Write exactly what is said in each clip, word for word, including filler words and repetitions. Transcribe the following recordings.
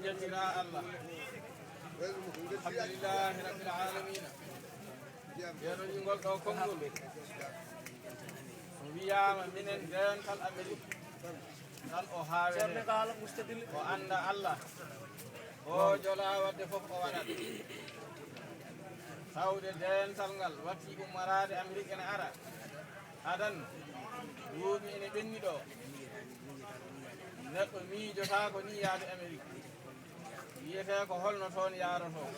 Njettira Allah. Alhamdulillahi rabbil alamina. Yeɗoɗingol ɗo konngol. So wiyaama minen dental Amerik, tan o haawete. O annda Allah. O jola wadde fof o waɗat. Tawde dental ngal watti ummoraade Amerik ene ara. Adan, duuɓi ene ɓenni ɗo. Neɗɗo miijotaako ni yaade Amerik. Wiyetee ko holno toon yaarotoo?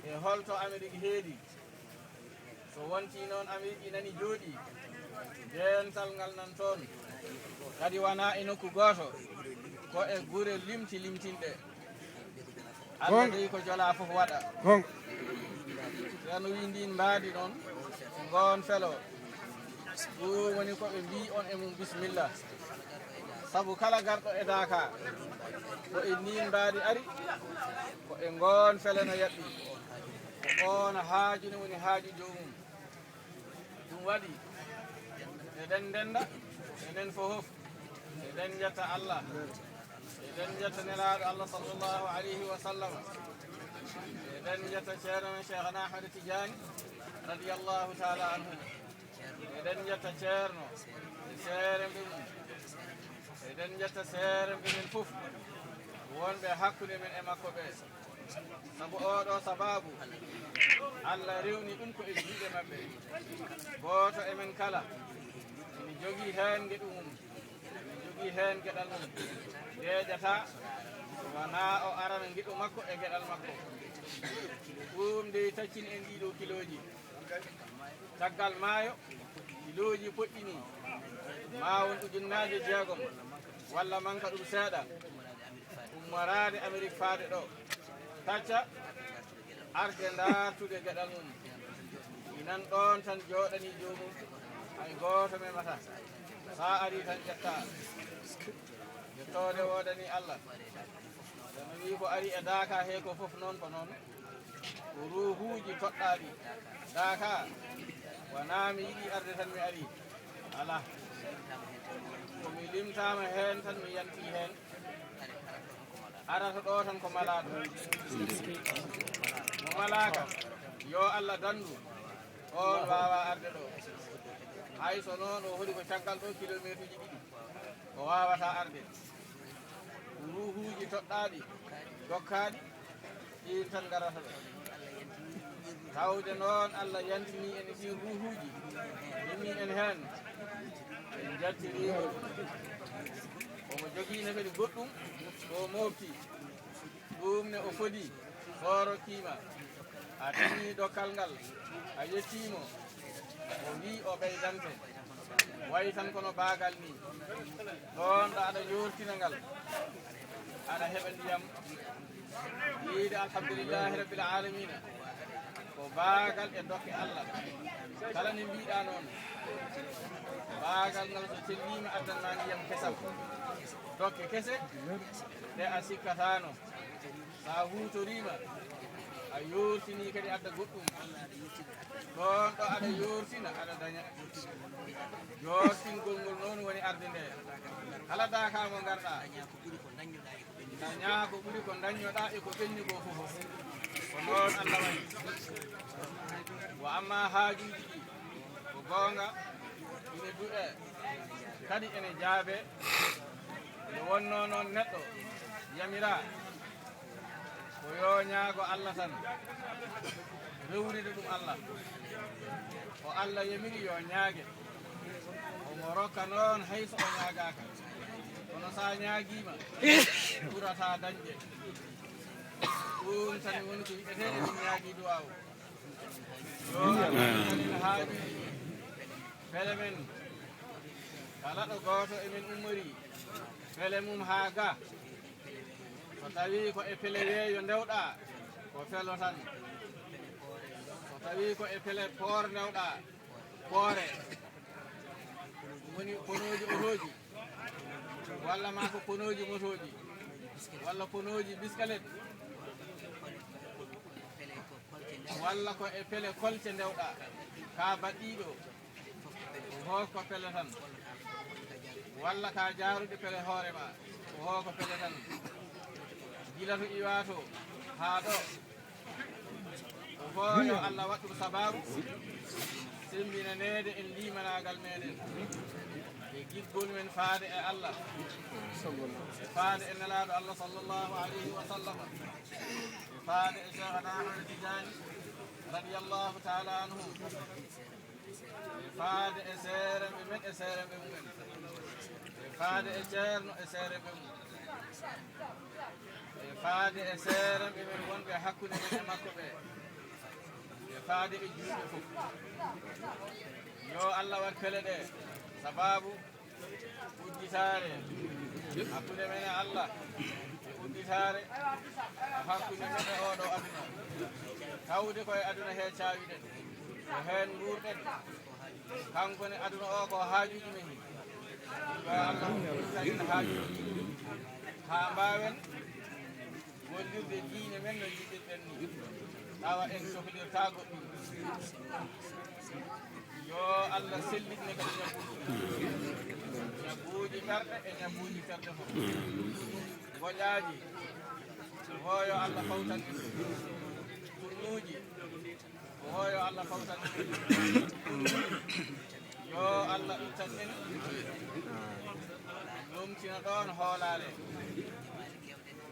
E holto Amerik heedi? So wontii noon Amerik nani jooɗii, dental ngal nan toon. Kadi wonaa e nokku gooto, ko e gure limti limtinɗe. Allah dey ko jola fof waɗa. Goonga. Ceerno wii ndin mbaadi noon, ngoon felo. Ɗum woni ko ɓe mbii on e mum bismillah. Sabu kala garɗo e Daaka, ko e ndin mbaadi ari, ko e ngoon felo no yaɓɓi. Ko oon haaju ne woni haaju joomum. Ɗum waɗi eɗen ndennda, enen fof, eɗen njetta Allah, eɗen njetta Nelaaɗo Allah sallallahu alayhi wa sallam, eɗen njetta Ceerno men Cheikhana Ahmad Tidiane radiyallahu taala anhu. Eɗen njetta Ceerno e seeremɓe mum. Eɗen njetta seeremɓe men fof wonɓe hakkunde men e makko ɓe. Sabu oɗo sababu, Allah rewni ɗum ko e juuɗe maɓɓe. Gooto e men kala ene jogii heen ngeɗu mum, ene jogii heen geɗal mum. Deeƴata wonaa o arana ngeɗu makko e geɗal makko. Ɗum dey taccini en ɗiɗo kilooji. Caggal maayo, kilooji poɗɗi nii, maa won ujunnaaje jeegom, walla manka ɗum seeɗa, ummoraade Amerik faade ɗo, tacca, arde ndaartude geɗal mum. Inan ɗoon tan jooɗanii joomum, hay gooto memataa. So a arii tan ƴettaa. Yettoode woodanii Allah. Kono wii ko ari e Daaka hee ko fof noon ko noon. Ko ruuhuuji toɗɗaaɗi. Daaka, wonaa mi yiɗi arde tan mi ari. Alaa. Ko mi limtaama heen tan mi yanti heen. Arata ɗo tan ko malaaɗo. Mo malaaka, yo Allah danndu, oon waawaa arde ɗo. Hay so noon o hoɗi ko caggal ɗo kilomeetuuji ɗiɗi. O waawataa arde. Ko ruuhuuji toɗɗaaɗi, dokkaaɗi, ɗiin tan ngarata ɗo. Tawde noon Allah yantinii en e ɗiin ruuhuuji, memi en heen, en njaltiriima ɗum. Omo jogiino kadi goɗɗum ko o moofti. Ɗum ne o fodi, so rokkiima, a tini dokkal ngal, a yettiimo, o wii o ɓeydante, wayi tan kono baagal ni. Ɗoon ɗo aɗa yoortina ngal, aɗa heɓa ndiyam, wiide alhamdulillahi rabbil alamina, ko baagal e dokke Allah. Kala ne mbiɗa noon, baagal ngal so telliima addan ma ndiyam kesam, dokke kese, ɗe a sikkataano. So a huutoriima, a yoortinii kadi adda goɗɗum. Ɗoon ɗo aɗa yoortina, aɗa daña. Yoortingol ngol noon woni arde nde. Kala daaka mo ngarɗaa, dañaa ko ɓuri ko daññoɗaa e ko ɓenni ko fof. Ko noon Allah waɗi. Wa amma haajuuji ɗi, ko goonga, ine du'ee, kadi ene jaabee. Nde wonnoo noon neɗɗo yamiraa ko yo ñaago Allah tan, rewrude ɗum Allah. Ko Allah yamiri yo ñaage, omo rokka noon hay so o ñaagaaka. Kono so a ñaagiima, ɓurataa dañde. Ɗum tan woni ko yiɗeteeɗo ɗum ñaagii duwaaw. Yo Allah haaju pele men. Kala ɗo gooto e men ummorii pele mum haa ga. So tawii ko e pele weeyo ndewɗaa, ko felo tan. So tawii ko e pele poor ndewɗaa, poore. Woni ponooji otooji, walla maa ko ponooji motooji, walla ponooji biskalet, walla ko e pele kolce ndewɗaa, ka baɗɗiiɗo, ko hoo ko pele tan, walla ka jaarude pele hoore ma, ko hoo ko pele tan. Ilatu iwato haa ɗo. Ko fof yo Allah waɗ ɗum sabaabu semmbinaneede en liimanaagal meeɗen e giggol men faade e Allah, e faade e Nelaaɗo Allah sallallahu alayhi wa sallam, e faade e Cheikhana Ahmad Tidiane radiyallahu taala anhu, e faade e seerenɓe men e seerenɓe mumen, e faade e ceerno e seerenɓe mum, e faade e seerenɓe men wonɓe hakkunde men e makko ɓe, e faade e juulɓe fof. Yo Allah waɗ kala ɗe sabaabu udditaare hakkunde men e Allah, e udditaare hakkunde men e oɗo aduna, tawde ko e aduna he caawiɗen, ko heen nguurɗen. Kanko ne aduna o ko haajuuji men. Yo Allah udditane en haajuuji haa mbaawen gollirde diine men no njiɗirɗen ni, tawa en sohlirtaa goɗɗum. Yo Allah sellitne kadi ñabbuuji, ñabbuuji ɓerɗe e ñabbuuji terɗe fof. Ngoƴaaji, wo yo Allah fawtan en. Tunnuuji, wo yo Allah fawtan en. Yo Allah ittan en. Lomtina ɗoon hoolaare.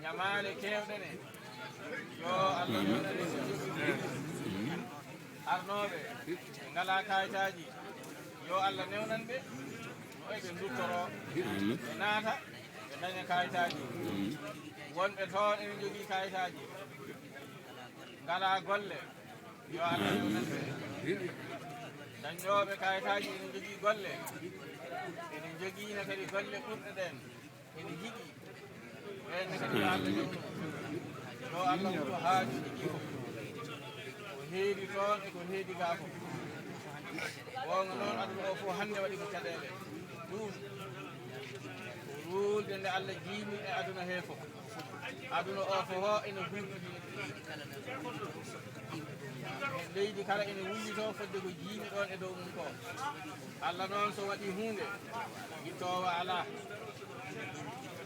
Ñamaale keewɗe ne. Yo Allah newnan en. Arnooɓe ɓe ngalaa kayitaaji, yo Allah newnan ɓe no e ɓe nduttoroo, ɓe naata, ɓe ndaña kayitaaji. Wonɓe toon ene njogii kayitaaji, ngalaa golle, yo Allah newnan ɓe. Dañnooɓe kayitaaji ene njogii golle, ene njogiina kadi golle ɓurɗe ɗeen. Ene njiɗi ɓeen ne kadi yo Allah newnu. Yo Allah huɓɓo haajuuji ɗi fof. Ko heedi toon e ko heedi gaa fof. Wonga noon aduna o fof hannde waɗi ko caɗeele. Ɗum ko ruulde nde Allah jiimi e aduna he fof. Aduna o fof ene hulɓini. Leydi kala ene wullitoo fodde ko jiimi ɗoon e dow mum ko. Allah noon so waɗi huunde, yittoowo alaa.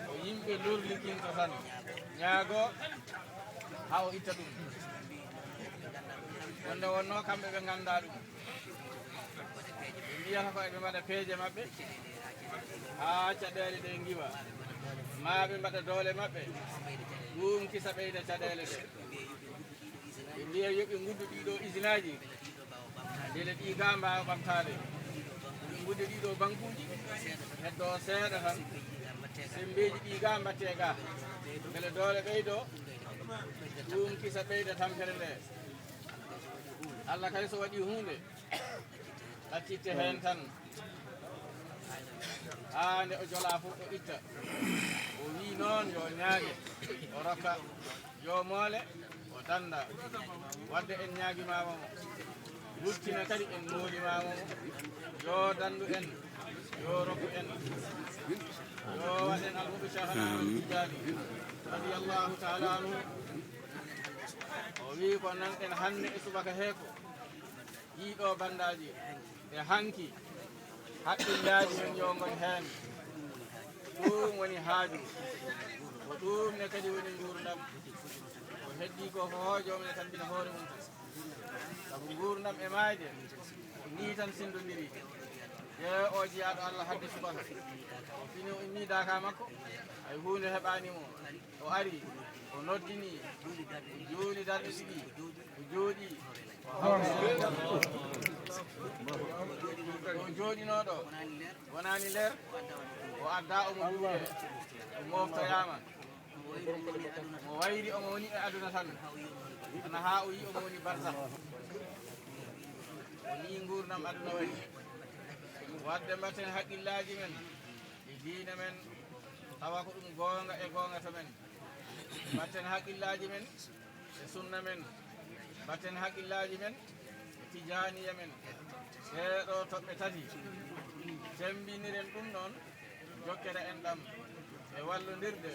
Ko yimɓe lorlikinto tan, ñaagoo haa o itta ɗum. Wonde wonnoo kamɓe ɓe nganndaa ɗum. Ɓe mbiyata ko eɓe mbaɗa peeje maɓɓe haa caɗeele ɗe ngiwa, maa ɓe mbaɗa doole maɓɓe, ɗum kisa ɓeyda caɗeele ɗe. Ɓe mbiya yo ɓe nguddu ɗiɗo isinaaji, mbele ɗi ga mbaawa ɓamtaade. Ɓe ngudda ɗiɗo bankuuji, heddoo seeɗa tan, semmbeeji ɗi ga mbattee ga, mbele doole ɓeydoo, ɗum kisa ɓeyda tampere nde. Allah kadi so waɗii huunde, ɗaccitte heen tan. Haa nde o jolaa fof o itta. O wii noon yo ñaage, o rokka, yo moole, o dannda. Wadde en ñaagimaama mo. Luttina kadi en moolimaama mo. Yo danndu en, yo rokku en. Yo waɗ en almuɓe Cheikhana Ahmad Tidiane radiyallahu taala anhu. O wii ko nanɗen hannde e subaka hee ko. Ɗiɗo banndaaji e hanki, haqqillaaji men yo ngon heen. Ɗum woni haaju. Ko ɗum ne kadi woni nguurndam. Ko heddii ko, ko hoojo men e tambina hoore mum tan. Sabu nguurndam e maayde, ko nii tan sinndondiri. Ƴeew o jiyaaɗo Allah hadde subaka. O fini, o immii daaka makko, hay huunde heɓaani mo. O ari, o noddini, o juuli darɗe ɗiɗi, o jooɗi, o hawri. O jooɗinoo ɗo, wonaani nder, o addaa omo juulee, o mooftoyaama. Mo wayri omo woni e aduna tan, ana haa o yi omo woni barzakh. Ko nii nguurndam aduna wayi. Wadde mbatten haqqillaaji men e diine men, tawa ko ɗum goonga e goonga to men. Mbatten haqqillaaji men e sunna men. Mbatten haqqillaaji men e tijaaniya men. Ɗee ɗoo toɓɓe tati, semmbiniren ɗum noon, jokkere enɗam e wallondirde.